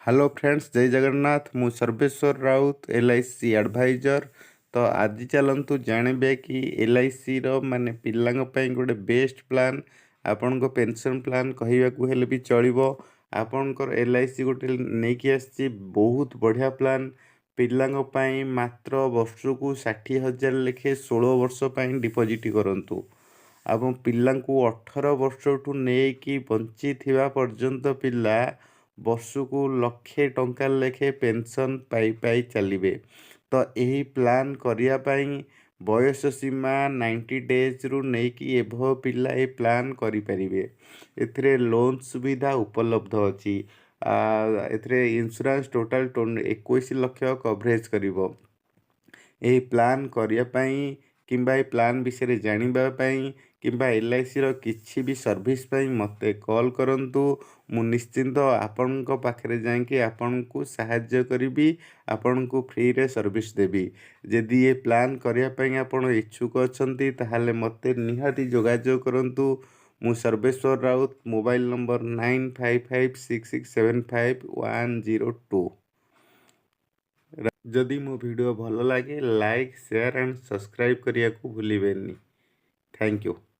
Hello friends, ଜୟ ଜଗନ୍ନାଥ। ମୁଁ Sarbeswar Raut, LIC adviser. ତ ଆଜି ଚାଲନ୍ତୁ ଜାଣିବେ କି ଏଲ୍ଆଇସିର ମାନେ ପିଲାଙ୍କ ପାଇଁ ଗୋଟେ ବେଷ୍ଟ ପ୍ଲାନ୍, ଆପଣଙ୍କ ପେନସନ୍ ପ୍ଲାନ୍ କହିବାକୁ ହେଲେ ବି ଚଳିବ। ଆପଣଙ୍କର ଏଲ୍ଆଇସି ଗୋଟେ ନେଇକି ଆସିଛି ବହୁତ ବଢ଼ିଆ ପ୍ଲାନ୍ ପିଲାଙ୍କ ପାଇଁ। ମାତ୍ର ବର୍ଷକୁ 60,000 ଲେଖେ 16 ବର୍ଷ ପାଇଁ ଡିପୋଜିଟ୍ କରନ୍ତୁ ଏବଂ ପିଲାଙ୍କୁ 18 ବର୍ଷଠୁ ନେଇକି ବଞ୍ଚିଥିବା ପର୍ଯ୍ୟନ୍ତ ପିଲା ବର୍ଷକୁ ଲକ୍ଷେ ଟଙ୍କା ଲେଖେ ପେନସନ୍ ପାଇ ପାଇ ଚାଲିବେ। ତ ଏହି ପ୍ଲାନ୍ କରିବା ପାଇଁ ବୟସ ସୀମା 90 ଡେଜ୍ରୁ ନେଇକି ଏବଭ ପିଲା ଏ ପ୍ଲାନ୍ କରିପାରିବେ। ଏଥିରେ ଲୋନ୍ ସୁବିଧା ଉପଲବ୍ଧ ଅଛି। ଏଥିରେ ଇନ୍ସୁରାନ୍ସ ଟୋଟାଲ୍ 21 ଲକ୍ଷ କଭରେଜ୍ କରିବ। ଏହି ପ୍ଲାନ୍ କରିବା ପାଇଁ କିମ୍ବା ଏ ପ୍ଲାନ୍ ବିଷୟରେ ଜାଣିବା ପାଇଁ କିମ୍ବା ଏଲ୍ଆଇସିର କିଛି ବି ସର୍ଭିସ୍ ପାଇଁ ମୋତେ କଲ୍ କରନ୍ତୁ। ମୁଁ ନିଶ୍ଚିନ୍ତ ଆପଣଙ୍କ ପାଖରେ ଯାଇକି ଆପଣଙ୍କୁ ସାହାଯ୍ୟ କରିବି, ଆପଣଙ୍କୁ ଫ୍ରିରେ ସର୍ଭିସ୍ ଦେବି। ଯଦି ଏ ପ୍ଲାନ୍ କରିବା ପାଇଁ ଆପଣ ଇଚ୍ଛୁକ ଅଛନ୍ତି, ତାହେଲେ ମୋତେ ନିହାତି ଯୋଗାଯୋଗ କରନ୍ତୁ। ମୁଁ ସର୍ବେଶ୍ୱର ରାଉତ, mobile number 9556675102। ଯଦି ମୋ ଭିଡ଼ିଓ ଭଲ ଲାଗେ, ଲାଇକ୍, ସେୟାର ଆଣ୍ଡ ସବସ୍କ୍ରାଇବ୍ କରିବାକୁ ଭୁଲିବେନି। Thank you.